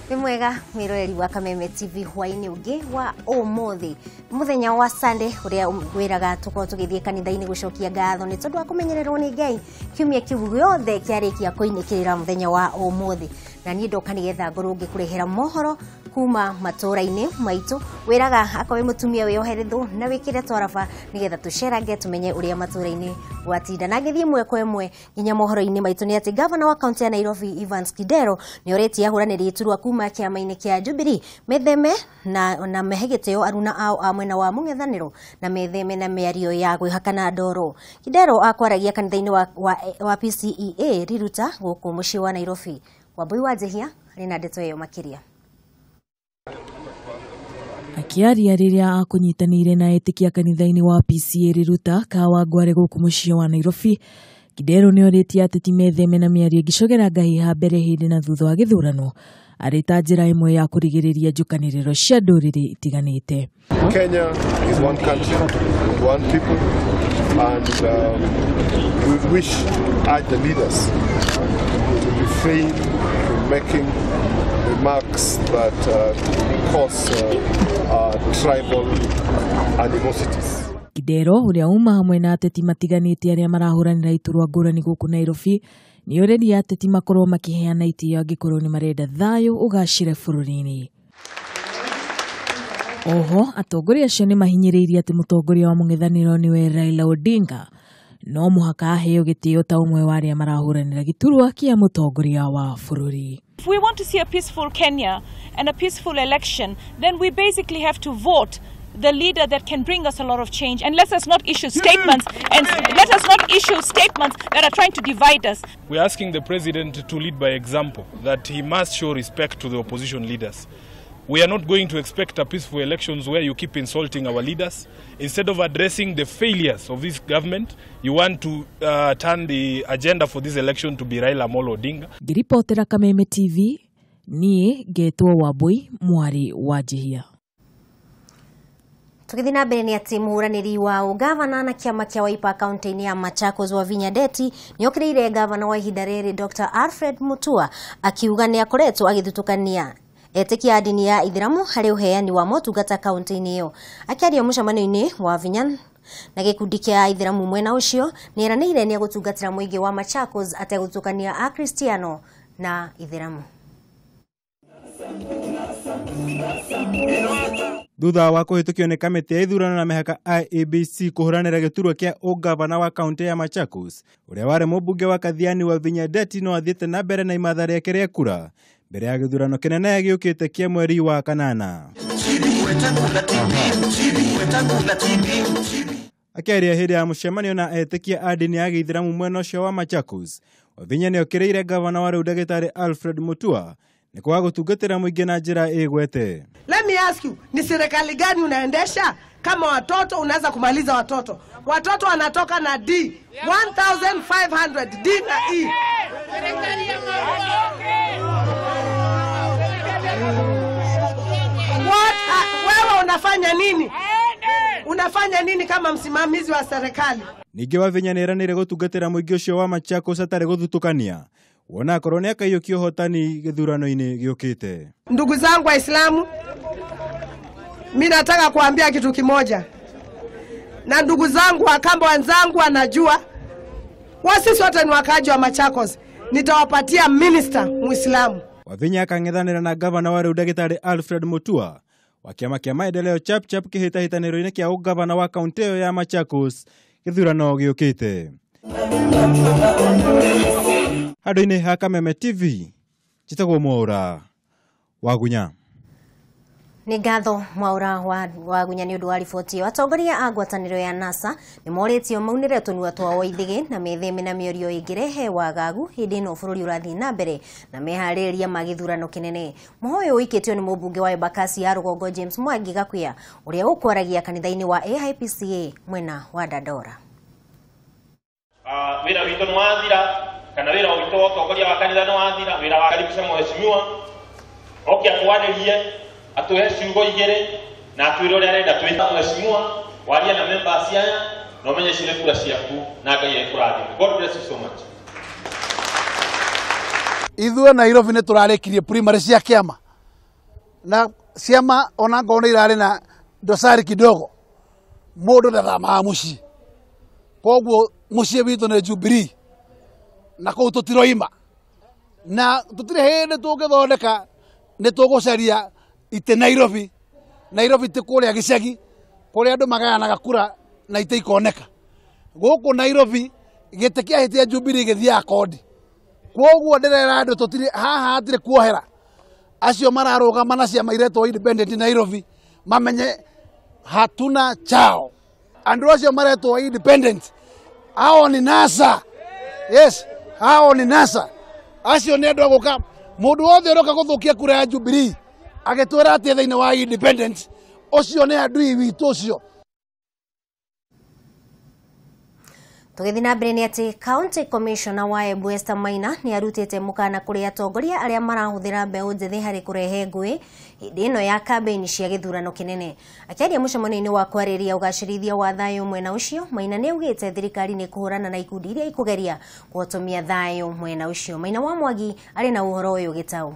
Nĩ mwega mwĩroreri wa Kameme TV hwainĩ ũngĩ wa ũmũthĩ, mũthenya wa Sunday ũrĩa wĩraga tũkorwo tũgĩthiĩ kanitha-inĩ gũcokia ngatho nĩ tondũ wa kũmenyererwo nĩ Ngai kiumia kĩu gĩothe kĩarĩkia kũinĩkĩrĩra mũthenya wa ũmũthĩ. Na niĩ ndoka nĩgetha ngorwo ngĩkũrehera mohoro kuma matũra-inĩ maitũ. Wĩraga akorwo wĩ mũtumia wĩyohere thũ na wĩkĩre twaraba nĩgetha tũcerange tũmenye ũrĩa matũra-inĩ gwatinda. Na ngĩthiĩ ĩmwe kwa ĩmwe nginya mohoro-inĩ maitũ nĩ atĩ gavana wa kaunti ya Nairobi Evans Kidero nĩ orĩtie ahũranĩri iturwa kuma kĩama-inĩ kĩa Jubilee metheme na mehe gĩtĩo aruna ao a mwena wa mũng'ethanĩro na metheme na mĩario ya gwĩhakana ndoro. Kidero akwaragia kanitha-inĩ wa PCEA Riruta gũkũ mũciĩ wa Nairobi. Wambui wa Njehia arĩ na ndeto ĩyo makĩria. Akĩaria rĩrĩa akũnyitanĩire na etĩkia kanitha-inĩ wa PCEA Riruta Kawangware gũkũ mũciĩ wa Nairobi, Kidero nĩorĩtie ateti metheme na mĩario ĩngĩcogera ngahĩha mbere hĩndĩ na thutha wa gĩthurano arĩ ta njĩra ĩmwe ya kũrigĩrĩria njũkanĩrĩro cia ndũrĩrĩ itiganĩte. Kenya is one country, one people, and we wish urge the leaders to refrain from making remarks that cause tribal animosities. Kidero ũrĩa uma hamwe na ateti matiganĩte arĩa marahũranĩra iturwa ngũrani gũkũ Nairobi nĩ orĩrie ateti makorwo makĩheana itĩo angĩkorwo nĩ marenda thayũ ũgacĩre bũrũri-inĩ. Oho atongoria acio nĩ mahinyĩrĩirie atĩ mũtongoria wa mũng'ethanĩro nĩwe Raila Odinga no mũhaka aheo gĩtĩo ta ũmwe wa arĩa marahũranĩra gĩturwa kĩa mũtongoria wa bũrũri. If we want to see a peaceful Kenya and a peaceful election, then we basically have to vote the leader that can bring us a lot of change, and let us not issue statements and let us not issue statements that are trying to divide us. We are asking the president to lead by example, that he must show respect to the opposition leaders. We are not going to expect a peaceful elections where you keep insulting our leaders. Instead of addressing the failures of this government, you want to turn the agenda for this election to be Raila Amolo Odinga. Ngĩribotera Kameme TV, niĩ ngetwo Wambui mwarĩ wa Njihia. Tũgĩthiĩ na mbere nĩ atĩ mũhũranĩri wa ũgavana na kĩama kĩa Wiper kaunti-inĩ ya Machakos Wavinya Ndeti nĩokĩrĩire gavana wa ihinda rĩrĩ Dr. Alfred Mutua akiuga nĩ akoretwo agĩthutũkania etĩkia a ndini ya Ithĩramu harĩ ũheani wa motungata kaunti-inĩ ĩyo. Akĩaria mũcemanio-inĩ wa Vinya na gĩkundi kĩa Ithĩramu mwena ũcio nĩ eranĩire nĩ egũtungatĩra mũingĩ wa Machakos ategũthutũkania Akristiano na Ithĩramu. Thutha wa kũhĩtũkio nĩ kamĩtĩ ya ithurano na mĩhaka IEBC kũhũranĩra gĩturwa kĩa ũgavana wa kaunti ya Machakos, ũrĩa warĩ mũmbunge wa Kathiani Wavinya Ndeti no athiĩte na mbere na imatha rĩake rĩa kura mbere ya gĩthurano kĩnene gĩũkĩte kĩa mweri wa kanana. Akĩaria hĩndĩ ya mũcemanio na etĩkia a ndini ya gĩithĩramu mwena ũcio wa Machakos, Wavinya nĩokĩrĩire gavana wa rĩu ndagĩtarĩ Alfred Mutua nĩ kwaga gũtungatĩra mũingĩ na njĩra ĩgwete. Let me ask you, ni serikali gani unaendesha kama watoto unaweza kumaliza watoto? Watoto wanatoka na D 1500 D na E. What, wewe unafanya nini? Unafanya nini kama msimamizi wa serikali? Ningĩ Wavinya nĩeranĩire gũtungatĩra mũingĩ ũcio wa Machakos atarĩ gũthutũkania wona akorwo nĩ akaiyũkia ũhotani gĩthurano-inĩ gĩũkĩte. Ndugu zangu Waislamu, mimi nataka kuambia kitu kimoja, na ndugu zangu Wakamba wenzangu wanajua, sisi wote ni wakaaji wa Machakos. Nitawapatia minister Muislamu. Wavinya akang'ethanĩra na gavana wa rĩu ndagĩtarĩ Alfred Mutua wa kĩama kĩa maendeleo Chapchap kĩhĩtahĩtanĩro-inĩ kĩa ũgavana wa kaunti ĩyo ya Machakos gĩthurano gĩũkĩte. Handũ-inĩ ha Kameme TV, njĩtagwo Mwaũra Wagunya. Nĩ ngatho Mwaũra Wagunya nĩ ũndũ wa riboti ĩyo. Atongoria a ngwatanĩro ya NASA nĩ morĩtio maunĩre tũnua twao ithĩgĩ na metheme na mĩario ĩngĩrehe wagagu hĩndĩ ĩno bũrũri ũrathiĩ na mbere na meharĩrĩria ma gĩthurano kĩnene. Mũhoyo ũikĩtio nĩ mũmbunge wa Embakasi ya rũgongo James Mwangi Gakuya ũrĩa ũkwaragia kanitha-inĩ wa AIPCA mwena wa Dandora. Wĩra witũ nĩ wathira kana wĩra witũ wa ũtongoria wa kanitha nĩ wathira, wĩra wa karibisha mheshimiwa oke atwarĩrie atũhe ciugo igĩrĩ na atwĩre ũrĩa arenda twĩta mheshimiwa warie na members aya na ũmenye cirĩ kura ciaku na Ngai ekũrathime. God bless you so much. Ithuĩ Nairobi nĩ tũrarĩkirie primary cia kĩama. Na ciama ona ngorwo nĩ irarĩ na dosari kidogo, mũndũ ndathamaga mũciĩ. Koguo mũciĩ witũ nĩ Jubilee, na kũu tũtiroima, na tũtirĩ hĩndĩ tũngĩthondeka nĩ tũgũcaria itĩ Nairobi. Nairobi ti kũrĩa gĩcagi kũrĩa andũ magayanaga kura na itĩ ikoneka. Gũkũ Nairobi gĩtĩ kĩa Jubilee gĩthiaga kodi. Koguo ndĩrera andũ tũtirĩ haha, hatirĩ kuohera. Acio mararũgama na ciama iretwo independent Nairobi mamenye hatuna chao. Andũ acio maretwo independent hao ni NASA. Yes, hao ni NASA. Acio nĩ andũ a gũka mũndũ wothe ũroka gũthũkia kura ya Jubilee agĩtwĩra atĩ thĩinĩ wa independent, ũcio nĩ adui witũ ũcio. Tũgĩthiĩ na mbere nĩ atĩ County Commissioner wa Embu Esther Maina nĩ arutĩte mũkana kũrĩ atongoria arĩa marahũthĩra mbeũ njĩthĩ harĩ kũrehe ngũĩ hĩndĩ ĩno ya kambĩini cia gĩthurano kĩnene. Akĩaria mũcemanio-inĩ wa kwarĩrĩria ũgacĩrithia wa thayũ mwena ũcio, Maina nĩ augĩte thirikari nĩ kũhũrana na ikundi iria ikũgeria kũhotomia thayũ mwena ũcio. Maina wa Mwangi arĩ na ũhoro ũyũ gĩtaũ.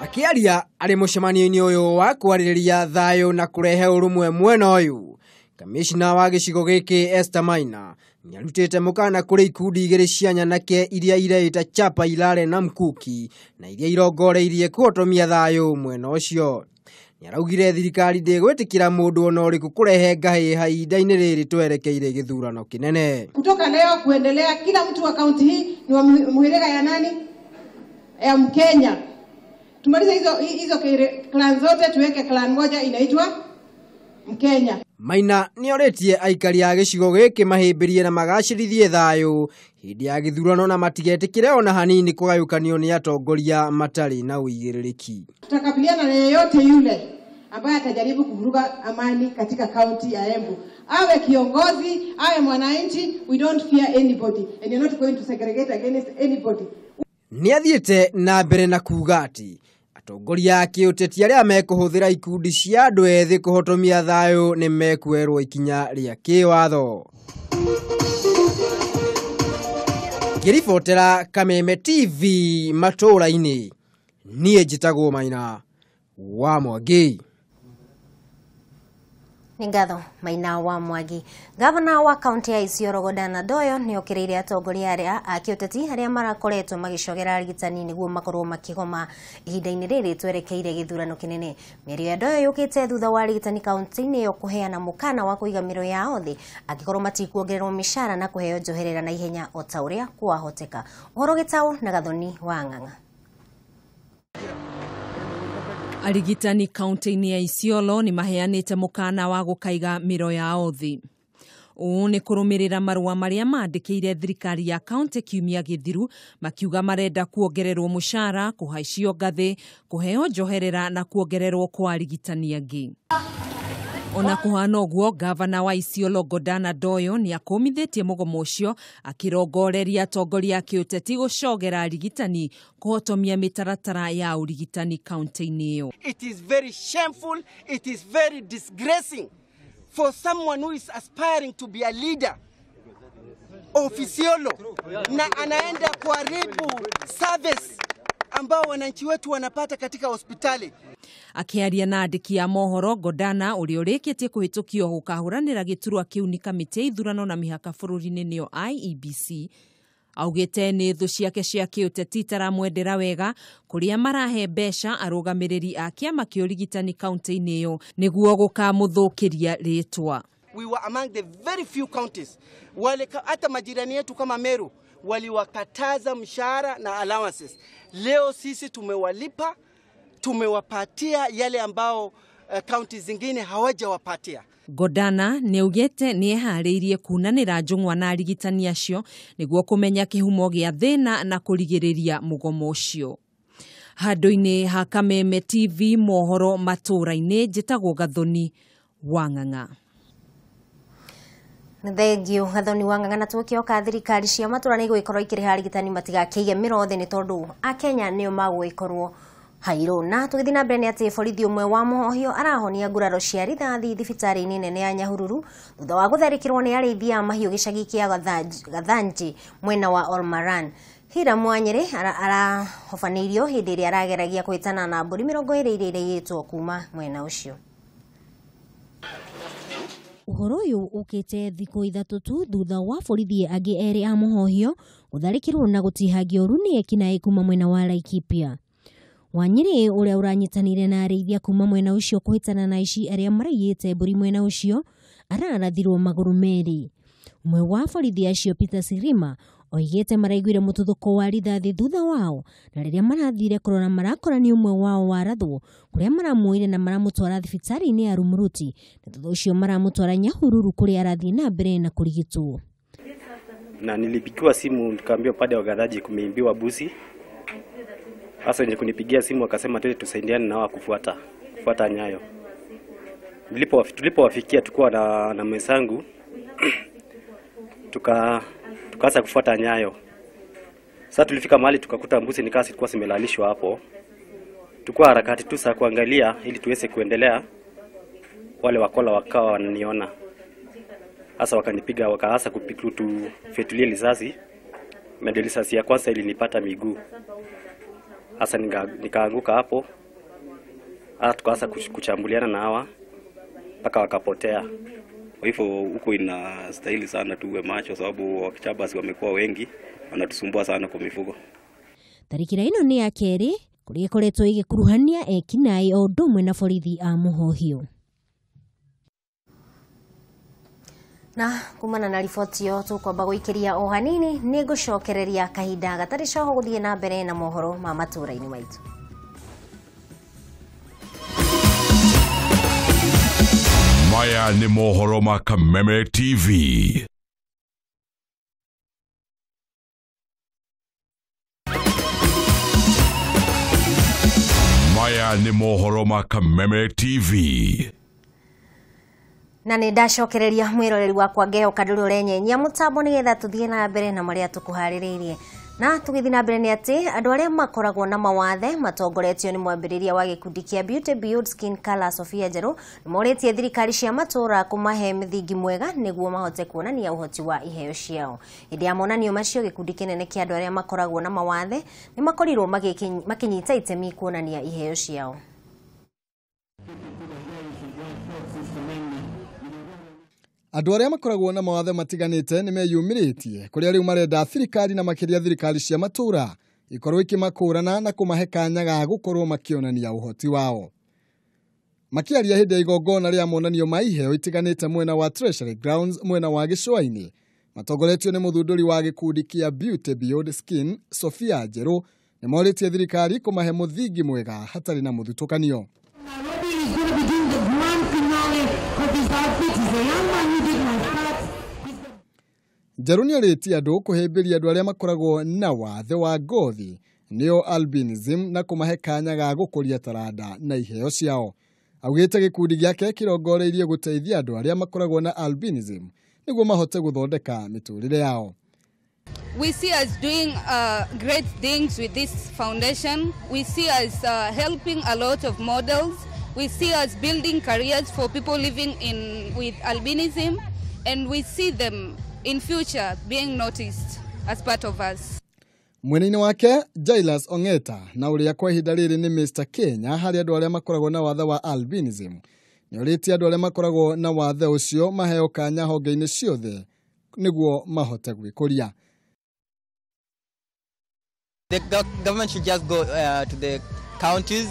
Akĩaria arĩ mũcemanio-inĩ ũyũ wa kwarĩrĩria thayũ na kũrehe ũrũmwe mwena ũyũ, kamishna wa gĩcigo gĩkĩ Esther Maina nĩarutĩte mũkana kũrĩ ikundi igĩrĩ cia nyanake iria ireĩta Chapa Ilale na Mkuki na iria irongoreirie kũhotomia thayũ mwena ũcio. Nĩaraugire thirikari ndĩgwĩtĩkĩra mũndũ ona ũrĩkũ kũrehe ngahĩha ihinda-inĩ rĩrĩ twerekeire gĩthurano kĩnene. Kutoka leo kuendelea, kila mtu wa kaunti hii ni wa muhirega ya nani? Ya Mkenya. Tumalize hizo clan zote, tuweke clan moja inaitwa Mkenya. Maina nĩorĩtie aikari a gĩcigo gĩkĩ mahĩmbĩrie na magacĩrithie thayũ hĩndĩ ya gĩthurano na matigetĩkĩre ona hanini kũgayũkanio nĩ atongoria matarĩ na ũigĩrĩrĩki. Tutakabiliana na yeyote yule ambaye atajaribu kuvuruga amani katika kaunti ya Embu. Awe kiongozi, awe mwananchi, we don't fear anybody and you're not going to segregate against anybody. Nĩathiĩte na mbere na kuuga atĩ atongoria a kĩũteti arĩa mekũhũthĩra ikundi cia andũ ethĩ kũhotomia thayũ nĩ mekuoerwo ikinya rĩa kĩwatho. Ngĩribotera Kameme TV matũũra-inĩ, niĩ njĩtagwo Maina wa Mwangi. Nĩ ngatho Maina wa Mwangi. Gavana wa kaunti ya Isiolo Godana Doyo nĩ okĩrĩire atongoria arĩa a kĩũteti arĩa marakoretwo magĩcogera arigitani nĩguo makorwo makĩgoma ihinda-inĩ rĩrĩ twerekeire gĩthurano kĩnene. Mĩario ya Doyo yũkĩte thutha wa arigitani kaunti-inĩ ĩyo kũheana mũkana wa kũiga mĩro yao thĩ angĩkorwo matikuongererwo mĩcara na kũheo njoherera na ihenya o ta ũrĩa kwahoteka. Ũhoro gĩtaũ na Gathoni wa Ng'ang'a. Arigitani kaunti-inĩ ya Isiolo nĩ maheanĩte mũkana wa gũkaiga mĩro yao thĩ. Ũũ nĩ kũrũmĩrĩra marũa marĩa mandĩkĩire thirikari ya kaunti kiumia gĩthiru makiuga marenda kuongererwo mũcara, kũhaicio ngathĩ, kũheo njoherera na kuongererwo kwa arigitani angĩ. Ona kũhana ũguo, gavana wa Isiolo Godana Doyo nĩ akũmithĩtie mũgomo ũcio akĩrongoreria atongoria a kĩũteti gũcogera arigitani kũhotomia mĩtaratara ya ũrigitani kaunti-inĩ ĩyo. It is very shameful, it is very disgracing for someone who is aspiring to be a leader of Isiolo na anaenda kuharibu service ambao wananchi wetu wanapata katika hospitali. Akĩaria na andĩki a mohoro, Godana ũrĩa ũrĩkĩtie kũhĩtũkio gũkahũranĩra gĩturwa kĩu nĩ kamĩtĩ ya ithurano na mĩhaka bũrũri-inĩ nĩyo IEBC, augĩte nĩ thũ ciake cia kĩũteti itaramwendera wega kũrĩa marahe mbeca arũgamĩrĩri a kĩama kĩa ũrigitani kaunti-inĩ ĩyo nĩguo gũkamũthũkĩria rĩtwa. We were among the very few counties wale hata majirani yetu kama Meru waliwakataza mshahara na allowances. Leo sisi tumewalipa, tumewapatia yale ambao county zingine hawajawapatia. Godana nĩaugĩte nĩeharĩirie kunanĩra njũng'wa na arigitani acio nĩguo kũmenya kĩhumo gĩa thĩna na kũrigĩrĩria mũgomo ũcio. Handũ-inĩ ha Kameme TV mohoro matũũra-inĩ, njĩtagwo Gathoni wa Ng'ang'a. Thengio Gathoni wa Ng'ang'a. Na tũgĩkĩoka thirikari cia matũra nĩ igũgĩkorwo ikĩrĩha arigitani matigakĩige mĩro thĩ nĩ tondũ akenya nĩo magũgĩkorwo hairũ. Na tũgĩthiĩ na mbere nĩ atĩ borithi ũmwe wa Mũhohio arahonia nguraro cia rithathi thibitarĩ-inĩ nene ya Nyahururu thutha wa gũtharĩkĩrwo nĩ arĩithi a mahiũ gĩcagi kĩa Gathanji mwena wa Olmaran. Hiram Wanyĩrĩ arahobanĩirio hĩndĩ ĩrĩa arageragia kũhĩtana na mbũri 20 iria iraiyĩtwo kuma mwena ũcio. Ũhoro ũyũ ũkĩte thikũ 3 tu thutha wa borithi angĩ erĩ a mũhohio gũtharĩkĩrwo na gũtihangio ũru nĩ ekinaĩ kuma mwena wa Laikipia. Wanyĩrĩ ũrĩa ũranyitanĩire na arĩithia kuma mwena ũcio kũhĩtana na aici arĩa maraiyĩte mbũri mwena ũcio ararathirwo magũrũ merĩ. Ũmwe wa borithi acio Peter Sirima oigĩte maraiguire mũtuthũko wa rithathi thutha wao na rĩrĩa marathire kũrora marakora nĩ ũmwe wao warathwo kũrĩa maramuoire na maramũtwara thibitarĩ-inĩ ya Rumuruti na thutha ũcio maramũtwara Nyahururu kũrĩa arathiĩ na mbere na kũrigitwo. Na nilipigiwa simu nikaambiwa pale wagadhaji kumeimbiwa busi. Sasa wenye kunipigia simu wakasema twende tusaidiane na wao kufuata nyayo. Tulipowafikia tulikuwa na mwenzangu tukaanza kufuata nyayo. Sasa tulifika mahali tukakuta mbuzi ni kasi ilikuwa zimelalishwa hapo. Tukua harakati tu za kuangalia ili tuweze kuendelea. Wale wakola wakawa wananiona. Sasa wakanipiga wakaanza kutufetulia risasi. Ndio risasi ya kwanza ilinipata miguu. Sasa nikaanguka hapo. Tukaanza kuchambuliana na hawa mpaka wakapotea. Kwa hivyo huko inastahili sana tuwe macho sababu wakichabasi wamekuwa wengi wanatusumbua sana kwa mifugo. Tarikira ino ni ya kerĩ kũrĩa ĩkoretwo ĩgĩkuruhania ekinaĩ o ũndũ ũmwe na borithi a mũhohio. Na kumana na riboti ĩyo tũkwamba gũikĩria o hanini nĩ ngũcokereria kahinda gatarĩ coho gũthiĩ na mbere na mohoro ma matũũra-inĩ maitũ. Maya ni mohoro ma Kameme TV. Maya ni mohoro ma Kameme TV. Na nĩ ndacokereria mwĩroreri wakwa ngehoka ndũrĩ ũrenyenyia mũtambo nĩgetha tũthiĩ na mbere na marĩa tũkũharĩrĩirie. Na tũgĩthiĩ na mbere nĩ atĩ andũ arĩa makoragwo na mawathe matongoretio nĩ mwambĩrĩria wa gĩkundi kĩa Beauty Beyond Skin Color Sophia Njerũ nĩmorĩtie thirikari cia matũũra kũmahe mĩthingi mwega nĩguo mahote kuonania ũhoti wa iheo ciao. Hĩndĩ ya monanio macio gĩkundi kĩnene kĩa andũ arĩa makoragwo na mawathe nĩmakorirwo makĩnyita itemi kuonania iheo ciao. Andũ arĩa makoragwo na mawathe matiganĩte nĩ meyumĩrĩtie kũrĩa rĩu marenda thirikari na makĩria thirikari cia matũũra ikorwo ikĩmakũrana na kũmahe kanya ga gũkorwo makĩonania ũhoti wao. Makĩaria hĩndĩ ya igongona rĩa monanio ma iheo itiganĩte mwena wa Treasury Grounds mwena wa Gĩcũa-inĩ matongoretio nĩ mũthundũri wa gĩkundi kĩa Beauty Beyond Skin Sophia Njerũ nĩmorĩtie thirikari kũmahe mũthingi mwega hatarĩ na mũthutũkanio. Njerũ nĩorĩtie andũ kũhĩmbĩria andũ arĩa makoragwo na wathe wa ngothi nĩo albinism na kũmahe kanya ga gũkũria taranda na iheo ciao. Augĩte gĩkundi gĩake kĩrongoreirie gũteithia andũ arĩa makoragwo na albinism nĩguo mahote gũthondeka mĩtũrĩre yao. We see us doing great things with this foundation. We see us helping a lot of models. We see us building careers for people living with albinism, and we see them in future being noticed as part of us. Mwena-inĩ wake Jailas Ongeta na ũrĩa kwa ihinda rĩrĩ nĩ Mr Kenya harĩ andũ arĩa makoragwo na wathe wa albinism nĩorĩtie andũ arĩa makoragwo na wathe ũcio maheo kanya honge-inĩ ciothe nĩguo mahote gwĩkũria. The government should just go to the counties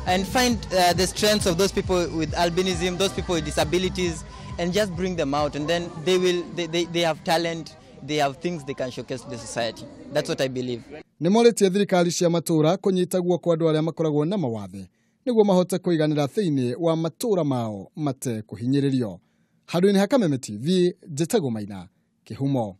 and find the strengths of those people with albinism, those people with disabilities, and just bring them out, and then they have talent, they have things they can showcase to the society. That's what I believe. Nĩmorĩtie thirikari cia matũũra kũnyita guoko andũ arĩa makoragwo na mawathe nĩguo mahote kũiganĩra thĩinĩ wa matũũra mao matekũhinyĩrĩrio. Handũ-inĩ ha Kameme TV, njĩtagwo Maina Kĩhumo.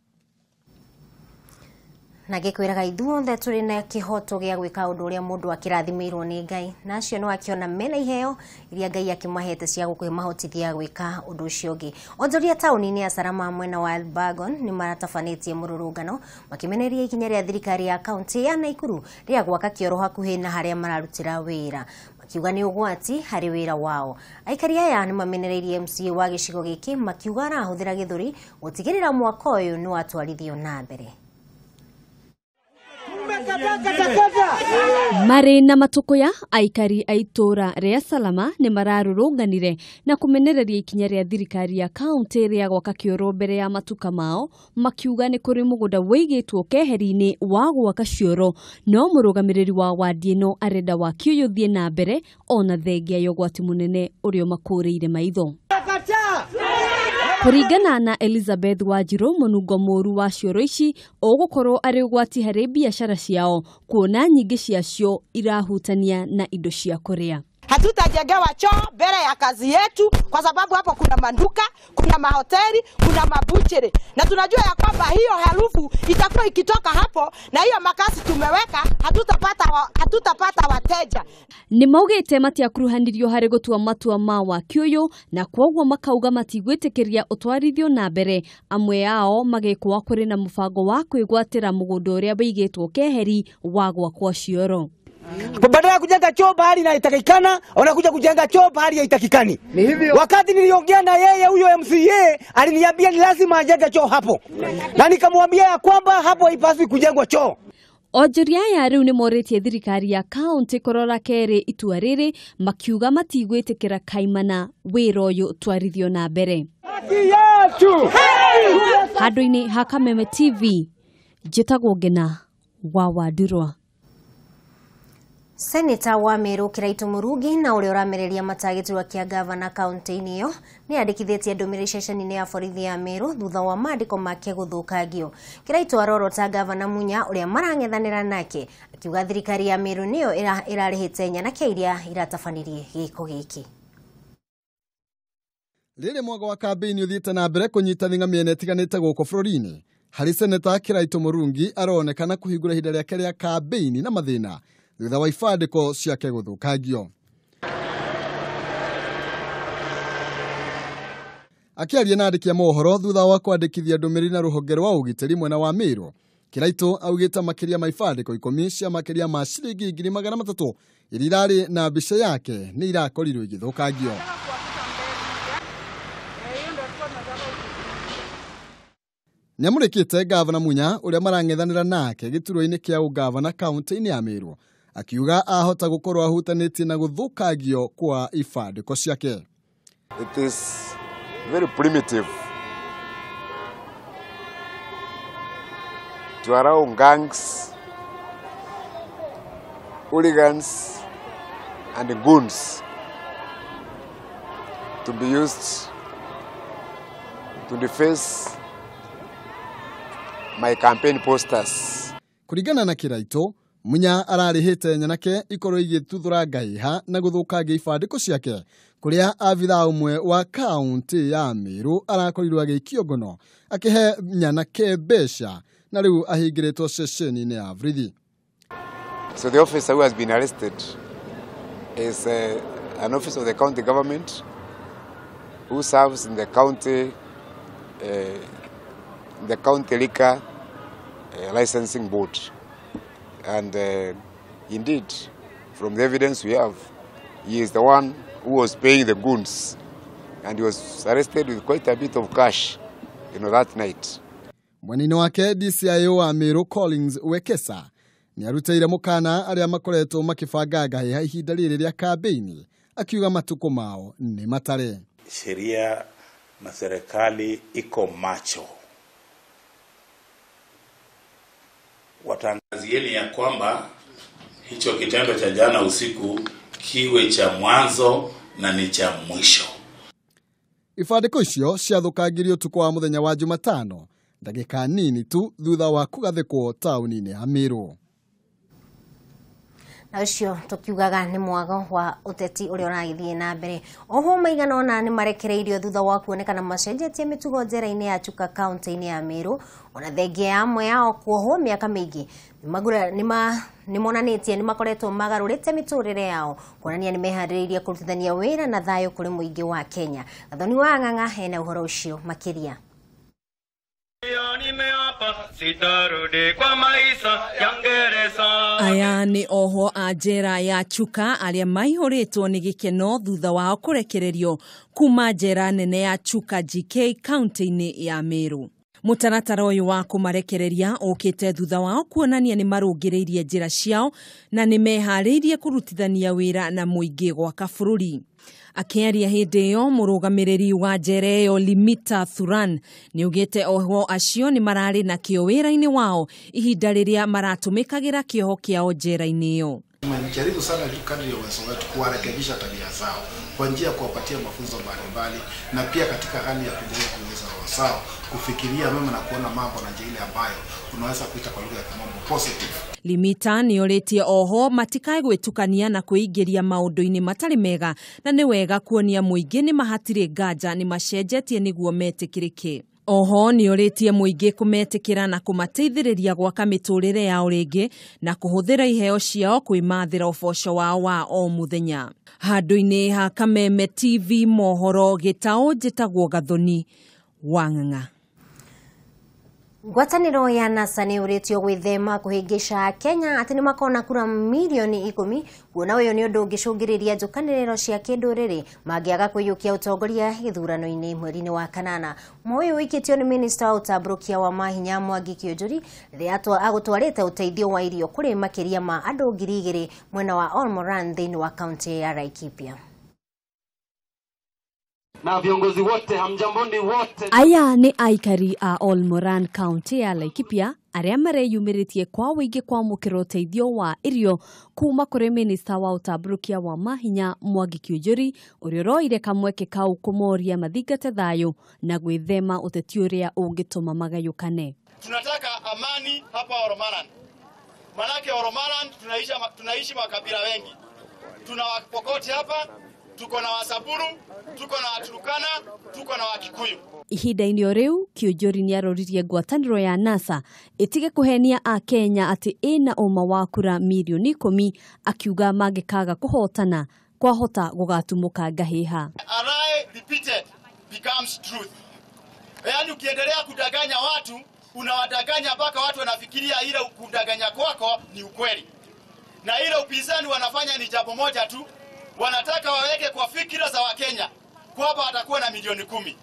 Na gĩkwĩraga ithuothe tũrĩ na kĩhoto gĩa gwĩka ũndũ ũrĩa mũndũ akĩrathimĩirwo nĩ Ngai, na acio no akĩona mena iheo iria Ngai akĩmahete cia gũkĩmahotithia gwĩka ũndũ ũcio ũngĩ. Onjoria taũni-inĩ ya Salama mwena wa Elbagon nĩ maratabanĩtie mũrũrũngano makĩmenereria ikinya rĩa thirikari ya kaunti ya Naikuru rĩa gwaka kĩoro hakuhĩ na harĩa mararutĩra wĩra, makiuga nĩ ũgwati harĩ wĩra wao. Aikari aya nĩ mamenereirie MCA wa gĩcigo gĩkĩ makiuga arahũthĩra gĩthũri gũtigĩrĩra mwaka ũyũ nĩ watwarithio na mbere. Marĩ na matũkũya, aikari a itũũra rĩa Salama nĩ mararũrũnganire na kũmenereria ikinya rĩa thirikari ya kaunti rĩa gwaka kĩoro mbere ya matuka mao, makiuga nĩ kũrĩ mũgũnda wĩigĩtwo keheri-inĩ wa gwaka cioro, no mũrũgamĩrĩri wa wadi ĩno arenda waki ũyũ ũthiĩ na mbere ona thengia ya ũgwati mũnene ũrĩa ũmakũrĩire maitho. Kũringana na Elizabeth Wanjiru, mũnungo mũru wa cioro ici ũgũkorwo arĩ ũgwati harĩ biacara ciao kuona nyingĩ ciacio irahutania na indo cia kũrĩa. Hatutajengewa choo mbele ya kazi yetu kwa sababu hapo kuna manduka, kuna mahoteli, kuna mabuchere, na tunajua ya kwamba hiyo harufu itakuwa ikitoka hapo, na hiyo makasi tumeweka hatutapata wateja. Nĩ maugĩte matiakuruhanirio harĩ gũtua matua ma waki ũyũ na kwoguo makauga matigwĩtĩkĩria ũtwarithio na mbere, amwe ao magĩkũa kũrĩ na mũbango wa kwĩgwatĩra mũgũnda ũrĩa wĩigĩtwo keheri wa gwakwo cioro. Badala ya kujenga choo bahari na itakikana, wanakuja kujenga choo bahari haitakikani. Wakati niliongea na yeye huyo MCA aliniambia ni lazima ajenge choo hapo, na nikamwambia ya kwamba hapo haipaswi kujengwa choo. Onjoria aya rĩu nĩ morĩtie thirikari ya kaunti kũrora kerĩ itua rĩrĩ, makiuga matigwĩtĩkĩra kaimana wĩra ũyũ ũtwarithio na mbere. Handũ-inĩ ha Kameme TV, njĩtagwo Ngena wa Wandurwa. Seneta wa Meru Kiraitu Murungi na ũrĩa ũramereria mata gĩturwa kĩa gavana kaunti-inĩ ĩyo nĩ andĩkithĩtie ndũmĩrĩri ceceni-inĩ ya borithi ya Meru thutha wa maandĩko make gũthũkangio. Kiraitu arorota gavana Munya ũrĩa marang'ethanĩra nake akiuga thirikari ya Meru nĩyo ĩrarĩhĩte nyanake iria iratabanirie gĩko gĩkĩ. Rĩrĩ mwaka wa kambĩini ũthiĩte na mbere kũnyita thing'a mĩena ĩtiganĩte gũkũ bũrũri-inĩ, harĩ Seneta Kiraitu Murungi aronekana kũhingũra ihinda rĩake rĩa kambĩini na mathĩna thutha wa ibandĩko ciake gũthũkangio. Akĩaria na andĩki a mohoro thutha wa kwandĩkithia ndũmĩrĩri na rũhonge rwa ũgitĩri mwena wa Meru, Kiraitu augĩte makĩria ma ibandĩko 10 cia makĩria ma ciringi 300,000 iria irarĩ na mbica yake nĩ irakorirwo igĩthũkangio. Nĩamũrĩkĩte gavana Munya ũrĩa marang'ethanĩra nake gĩturwa-inĩ kĩa ũgavana kaunti-inĩ ya Meru, akiuga ahota gũkorwo ahutanĩtie na gũthũkangio kwa ibandĩko ciake. It is very primitive to allow gangs, hooligans and goons to be used to deface my campaign posters. Kũringana na Kiraitu, Munya ararĩhĩte nyanake ikorwo igĩtuthũra ngahĩha na gũthũkangia ibandĩko ciake, kũrĩa abithaa ũmwe wa kaunti ya Meru arakorirwo agĩikio ngono akĩhe nyanake mbeca na rĩu ahingĩrĩtwo ceceni-inĩ ya borithi. So the officer who has been arrested is an officer of the county government who serves in the county liquor licensing board. And indeed, from the evidence we have, he is the one who was paying the goons, and he was arrested with quite a bit of cash, that night. Mwena-inĩ wake DCIO wa Meru Collins Wekesa nĩarutĩire mũkana arĩa makoretwo makĩbanga ngahĩha ihinda rĩrĩ rĩa kambĩini, akiuga matukũ mao nĩ matare. Sheria na serikali iko macho. Watangazieni ya kwamba hicho kitendo cha jana usiku kiwe cha mwanzo na ni cha mwisho. Ibandĩko icio ciathũkangirio ũtukũ wa mũthenya wa Jumatano, ndagĩka nini tu thutha wa kũgathĩkwo taũni-inĩ ya Meru. Na ũcio tũkiugaga nĩ mwago wa ũteti ũrĩa ũragĩthiĩ na mbere. Oho maigana ũna nĩ marekereirio thutha wa kuonekana macenjetie mĩtugo njera-inĩ ya Chuka kaunti-inĩ ya Meru, ona thengia ya amwe yao kuohwo mĩaka mĩingĩ. Nĩmonanĩtie nĩmakoretwo magarũrĩte mĩtũrĩre yao kuonania nĩmeharĩrĩirie kũrutithania wĩra na thayũ kũrĩ mũingĩ wa Kenya. Gathoni wa Ng'ang'a hena ũhoro ũcio makĩria. Aya nĩ oho a njera ya Chuka arĩa maihũrĩtwo nĩ gĩkeno thutha wao kũrekererio kuma njera nene ya Chuka GK kaunti-inĩ ya Meru. Mũtaratara ũyũ wa kũmarekereria ũkĩte thutha wao kuonania nĩ marũngĩrĩirie njĩra ciao na nĩ meharĩirie kũrutithania wĩra na mũingĩ gwaka bũrũri. Akĩaria hĩndĩ ĩyo, mũrũgamĩrĩri wa njera ĩyo Limita Thuran nĩaugĩte ohwo acio nĩ mararĩ na kĩo wĩra-inĩ wao ihinda rĩrĩa maratũmĩkagĩra kĩoho kĩao njera-inĩ ĩyo. Tumejaribu sana kadri ya uwezo wetu kuwarekebisha tabia zao kwa njia ya kuwapatia mafunzo mbalimbali na pia katika hali ya kujaribu kuongeza roho zao kufikiria mema na kuona mambo na njia ile ambayo unaweza kuita kwa lugha ya kimombo positive. Limita nĩorĩtie oho matikae gwĩtukania na kwĩingĩria maũndũ-inĩ matarĩ mega na nĩ wega kuonia mũingĩ nĩ mahatirĩ nganja nĩ macenjetie nĩguo metĩkĩrĩke. Oho nĩorĩtie mũingĩ kũmetĩkĩra na kũmateithĩrĩria gwaka mĩtũrĩre yao rĩngĩ na kũhũthĩra iheo ciao kwĩmathĩra ũboco wao wa o mũthenya. Handũ-inĩ ha Kameme TV mohoro gĩtaũ njĩtagwo Gathoni wa Ng'ang'a. Ngwatanĩro ya NASA nĩ ũrĩtio gwĩthema kũhĩngĩca Kenya atĩ nĩ makona kura milioni 10 kuona ũyũ nĩ ũndũ ũngĩcũngĩrĩria njũkanĩrĩro cia kĩndũrĩrĩ mangĩaga kũiyũkia ũtongoria gĩthurano-inĩ mweri-inĩ wa kanana. Ũyũ ũikĩtio nĩ minista wa ũtambũrũkia wa mahinya Mwangi Kĩũnjũri rĩrĩa agũtwarĩte ũteithio wa irio kũrĩ makĩria ma andũ 2000 mwena wa Olmoran thĩinĩ wa kaunti ya Laikipia. Na viongozi wote hamjamboni wote. Aya nĩ aikari a Olmoran kaunti ya Laikipia arĩa mareyumĩrĩtie kwa wĩingĩ kwamũkĩra ũteithio wa irio kuma kũrĩ minista wa ũtambũrũkia wa mahinya Mwangi Kĩũnjũri ũrĩa ũroire kamweke kau kũmoria mathingate thayũ na gwĩthema ũteti ũrĩa ũngĩtũma magayũkane. Tunataka amani hapa Olmoran. Manake Olmoran tunaishi makabila wengi. Tuna Wapokoti hapa, tuko na Wasaburu, tuko na Waturkana, tuko na Wakikuyu. Ihinda-inĩ o rĩu Kĩũnjũri nĩaroririe ngwatanĩro ya NASA ĩtige kũhenia Akenya atĩ ĩna ũma wa kura milioni 10 akiuga mangĩkaga kũhotana kwahota gũgatumũka ngahĩha. A lie repeated becomes truth. Yaani ukiendelea kudanganya watu, unawadanganya mpaka watu wanafikiria ile kudanganya kwako ni ukweli. Na ile upinzani wanafanya ni jambo moja tu, wanataka waweke kwa fikira za Wakenya kwamba watakuwa na milioni 10.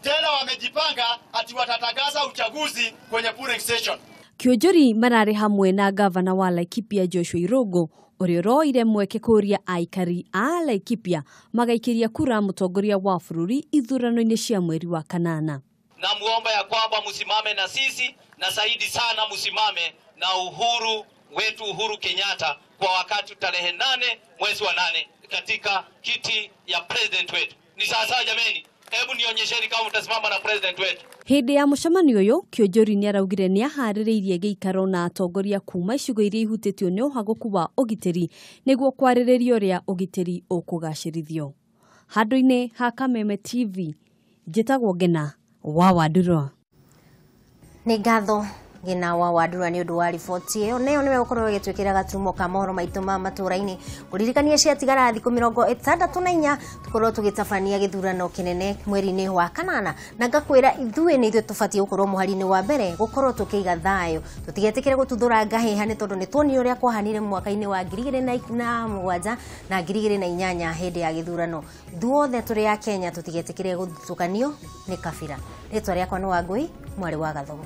Tena wamejipanga ati watatangaza uchaguzi kwenye polling station. Kĩũnjũri mararĩ hamwe na gavana wa Laikipia Joshua Irogo ũrĩa ũroire mweke kũria aikari a Laikipia magaikĩria kura mũtongoria wa bũrũri ithurano-inĩ cia mweri wa kanana. Na muomba ya kwamba msimame na sisi na zaidi sana msimame na uhuru wetu Uhuru Kenyatta kwa wakati tarehe 8 mwezi wa 8 katika kiti ya president wetu. Ni sasa jameni, hebu nionyesheni kama mtasimama na president wetu. Hĩndĩ ya mũcemanio ũyũ Kĩũnjũri nĩaraugire nĩaharĩrĩirie gĩikaro na atongoria kuma icigo iria ihutĩtio nĩ ũhagũku wa ũgitĩri nĩguo kwarĩrĩria ũrĩa ũgitĩri ũkũgacĩrithio. Handũ-inĩ ha Kameme TV njĩtagwo Ngena wa Wandurwa. Nĩ ngatho Ngena wa Wandurwa nĩ ũndũ wa riboti ĩyo. Nayo nĩwe ũkorwo ũgĩtwĩkĩra gaturumo ka mohoro maitũ ma matũũra-inĩ. Kũririkania ciatigara thikũ 64 tũkorwo tũgĩtabania gĩthurano kĩnene mweri-inĩ wa kanana, na ngakwĩra ithuĩ nĩ ithuĩ tũbatiĩ gũkorwo mũhari-inĩ wa mbere gũkorwo tũkĩiga thayũ, tũtigetĩkĩre gũtuthũra ngahĩha nĩ tondũ nĩ tuonire ũrĩa kwahanire mwaka-inĩ wa 2007 na 2008 hĩndĩ ya gĩthurano. Ithuothe tũrĩ a Kenya tũtigetĩkĩre gũthutũkanio nĩ kabira. Rĩtwa rĩakwa nĩ Wangũi mwarĩ wa Gathogo.